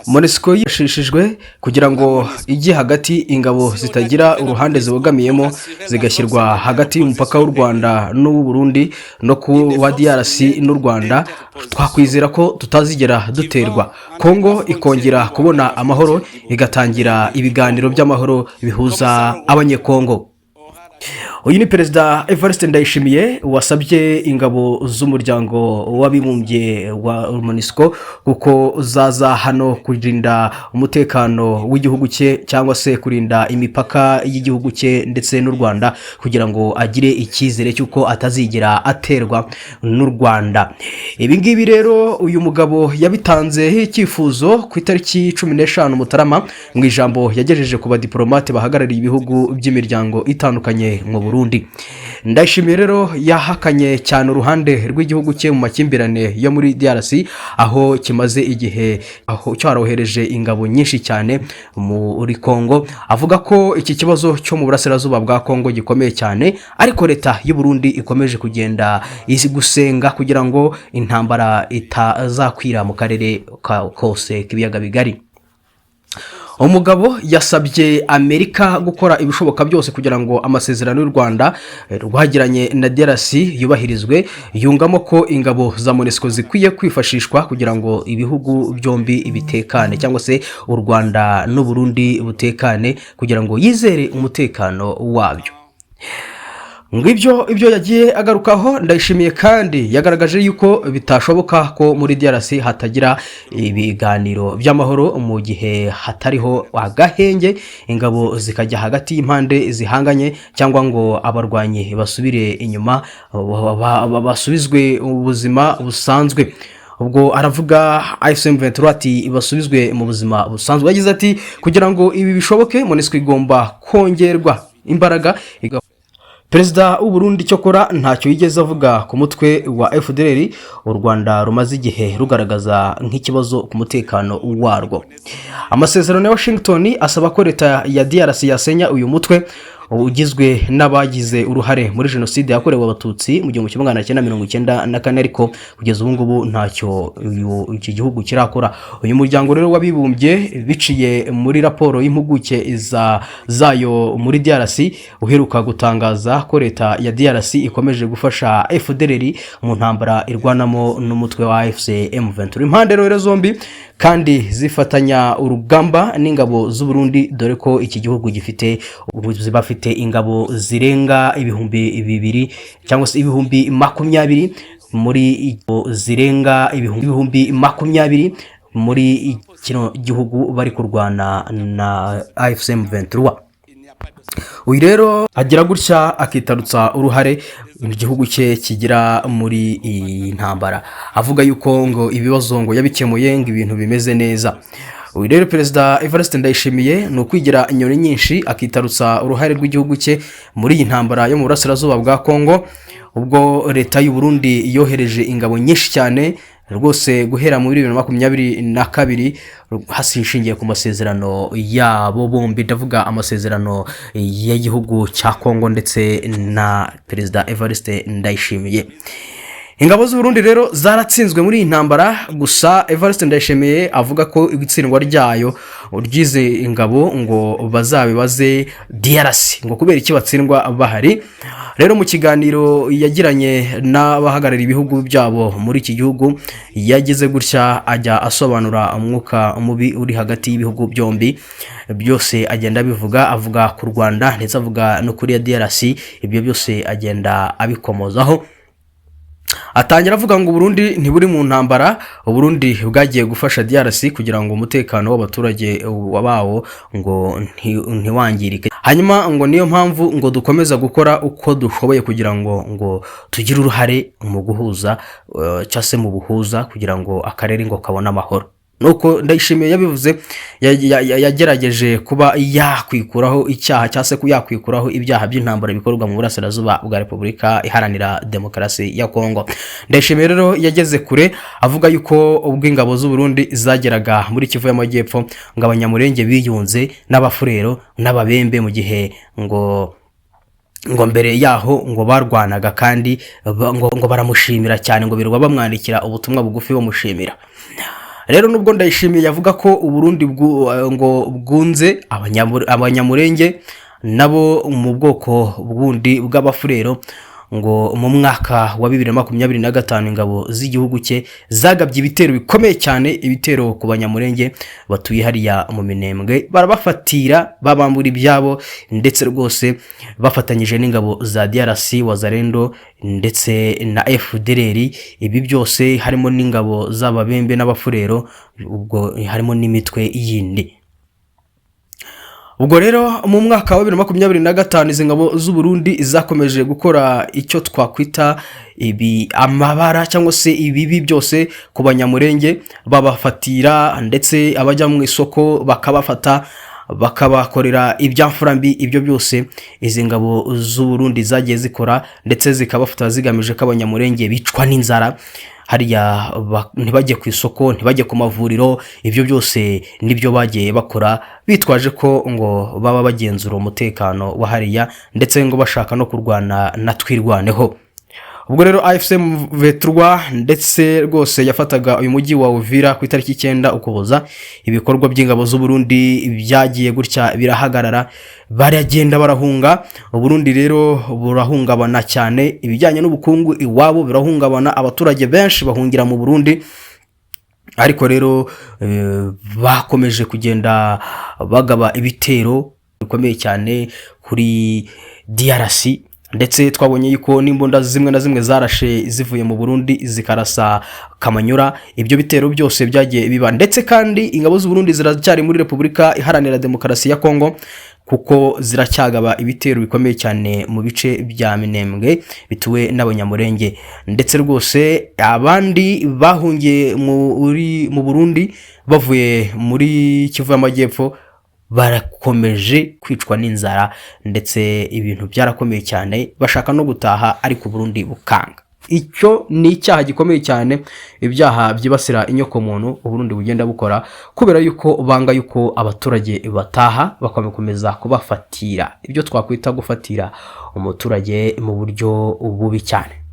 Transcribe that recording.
MONUSCO yifashishijwe kugira ngo ijye hagati, ingabo zitagira uruhande zibogamiyemo zigashyirwa hagati y'umupaka w'u Rwanda n'uw'u Burundi no ku wa DRC n'u Rwanda, twakwizera ko tutazigera duterwa, Kongo ikongera kubona amahoro, igatangira ibiganiro by'amahoro bihuza Abanyekongo. Uyu ni Perezida Evariste Ndayishimiye wasabye ingabo z'Umuryango w'Abibumbye wa MONUSCO kuko zaza hano kurinda umutekano w'igihugu cye, cyangwa se kurinda imipaka y'igihugu cye ndetse n'u Rwanda, kugira ngo agire icyizere cy'uko atazigera aterwa n'u Rwanda. Ibi ngibi rero uyu mugabo yabitanzeho icyifuzo ku itariki 15 Mutarama, mu ijambo yagejeje ku badiporomate bahagarariye ibihugu by'imiryango itandukanye mu Burundi. Ndayishimiye rero yahakanye cyane uruhande rw'igihugu cye mu makimbirane yo muri DRC, aho kimaze igihe aho cyarohereje ingabo nyinshi cyane muri Congo, avuga ko iki kibazo cyo mu burasirazuba bwa Congo gikomeye cyane, ariko leta y'u Burundi ikomeje kugenda izi gusenga kugira ngo intambara itazakwira mu karere kose k'Ibiyaga Bigari. Umugabo yasabye Amerika gukora ibishoboka byose kugira ngo amasezerano y'u Rwanda rwagiranye na DRC yubahirizwe, yungamo ko ingabo za MONUSCO zikwiye kwifashishwa kugira ngo ibihugu byombi bitekane, cyangwa se u Rwanda n'u Burundi butekane, kugira ngo yizere umutekano wabyo. Ngibyo ibyo yagiye agarukaho. Ndayishimiye kandi yagaragaje yuko bitashoboka ko muri DRC hatagira ibiganiro by'amahoro mu gihe hatariho agahenge, ingabo zikajya hagati y'impande zihanganye, cyangwa ngo abarwanyi basubire inyuma, basubizwe ubuzima busanzwe. Ubwo aravuga AFC M23, ati basubizwe mu buzima busanzwe. Yagize ati: "Kugira ngo ibi bishoboke, MONUSCO igomba kongerwa imbaraga." Perezida w'u Burundi cyokora ntacyo yigeze avuga ku mutwe wa FDLR u Rwanda rumaze igihe rugaragaza nk'ikibazo ku mutekano warwo. Amasezerano ya Washington asaba ko leta ya DRC yasenya uyu mutwe ugizwe n'abagize uruhare muri jenoside yakorewe Abatutsi mu 1994, ariko kugeza ubu ngubu ntacyo iki gihugu kirakora. Uyu muryango rero w'Abibumbye, biciye muri raporo y'impuguke zayo muri DRC, uheruka gutangaza ko leta ya DRC ikomeje gufasha FDLR mu ntambara irwanamo n'umutwe wa AFC M23. Impande rero zombi kandi zifatanya urugamba n'ingabo z'u Burundi, dore ko iki gihugu gifite bafite ingabo zirenga 2000 cyangwa se 20,000 muri zirenga 20,000 muri kino gihugu bari kurwana na AFC M23. Uyu rero agira gutya akitarutsa uruhare igihugu cye kigira muri iyi ntambara, avuga yuko ngo ibibazo ngo yabikemuye, ngo ibintu bimeze neza. Uyu rero Perezida Evariste Ndayishimiye ni ukwigira inyoni nyinshi, akitarutsa uruhare rw'igihugu cye muri iyi ntambara yo mu burasirazuba bwa Kongo, ubwo leta y'u Burundi yohereje ingabo nyinshi cyane rwose guhera muri 2022, hashingiye ku masezerano yabo bombi, ndavuga amasezerano y'igihugu cya Kongo ndetse na Perezida Evariste Ndayishimiye. Ingabo z'u Burundi rero zaratsinzwe muri iyi ntambara, gusa Evariste Ndayishimiye avuga ko itsindwa ryayo ryize ingabo ngo bazabibaze DRC, ngo kubera iki batsindwa bahari. Rero mu kiganiro yagiranye n'abahagarariye ibihugu byabo muri iki gihugu, yagize gutya ajya asobanura umwuka mubi uri hagati y'ibihugu byombi byose, agenda abivuga, avuga ku Rwanda ndetse avuga no kuri DRC. Ibyo byose agenda abikomozaho, atangira avuga ngo Uburundi ntiburi mu ntambara, Uburundi bwagiye gufasha DRC kugira ngo umutekano w'abaturage bawo ngo ntiwangirike, hanyuma ngo niyo mpamvu ngo dukomeza gukora uko dushoboye kugira ngo tugire uruhare mu guhuza cyangwa se mu buhuza, kugira ngo akarere ngo kabone amahoro. Nuko Ndayishimiye yabivuze, yagerageje kuba yakwikuraho icyaha cyangwa se yakwikuraho ibyaha by'intambara bikorwa mu burasirazuba bwa Repubulika Iharanira Demokarasi ya Kongo. Ndayishimiye rero yageze kure avuga yuko ubwo ingabo z'u Burundi zageraga muri Kivu y'Amajyepfo, ngo Abanyamurenge biyunze n'Abafurero n'Ababembe, mu gihe ngo mbere yaho ngo barwanaga, kandi ngo baramushimira cyane, ngo birirwa bamwandikira ubutumwa bugufi bamushimira. Rero nubwo Ndayishimiye yavuga ko Uburundi ngo bwunze Abanyamurenge, nabo mu bwoko bundi bw'Abafurero, ngo mu mwaka wa 2025 ingabo z'igihugu cye zagabye ibitero bikomeye cyane, ibitero ku Banyamurenge batuye hariya mu Minembwe, barabafatira, babambura ibyabo, ndetse rwose bafatanyije n'ingabo za DRC, Wazalendo ndetse na FDLR. Ibi byose harimo n'ingabo z'Ababembe n'Abafurero, ubwo harimo n'imitwe yindi. Ubwo rero mu mwaka wa 2025 izi ngabo z'u Burundi zakomeje gukora icyo twakwita ibi amabara cyangwa se ibibi byose ku Banyamurenge, babafatira, ndetse abajya mu isoko bakabafata, bakabakorera ibyamfura mbi. Ibyo byose izi ngabo z'u Burundi zagiye zikora, ndetse zikabafata zigamije ko Abanyamurenge bicwa n'inzara hariya, ntibajye ku isoko, ntibajye ku mavuriro. Ibyo byose nibyo bagiye bakora bitwaje ko ngo baba bagenzura umutekano wa hariya, ndetse ngo bashaka no kurwana na Twirwaneho. Ubwo rero AFC M23 ndetse rwose yafataga uyu mujyi wa Uvira ku itariki 9 Ukuboza, ibikorwa by'ingabo z'u Burundi byagiye gutya birahagarara, baragenda barahunga. Uburundi rero burahungabana cyane, ibijyanye n'ubukungu iwabo birahungabana, abaturage benshi bahungira mu Burundi. Ariko rero bakomeje kugenda bagaba ibitero bikomeye cyane kuri DRC, ndetse twabonye yuko n'imbunda zimwe na zimwe zarashe zivuye mu Burundi zikarasa Kamanyura. Ibyo bitero byose byagiye biba, ndetse kandi ingabo z'u Burundi ziracyari muri Repubulika Iharanira Demokarasi ya Kongo, kuko ziracyagaba ibitero bikomeye cyane mu bice bya Minembwe bituwe n'Abanyamurenge. Ndetse rwose abandi bahungiye mu Burundi bavuye muri Kivu y'Amajyepfo barakomeje kwicwa n'inzara, ndetse ibintu byarakomeye cyane, bashaka no gutaha ariko Burundi bukanga. Icyo ni icyaha gikomeye cyane, ibyaha byibasira inyokomuntu Uburundi bugenda bukora, kubera yuko banga yuko abaturage bataha, bakakomeza kubafatira, ibyo twakwita gufatira umuturage mu buryo bubi cyane.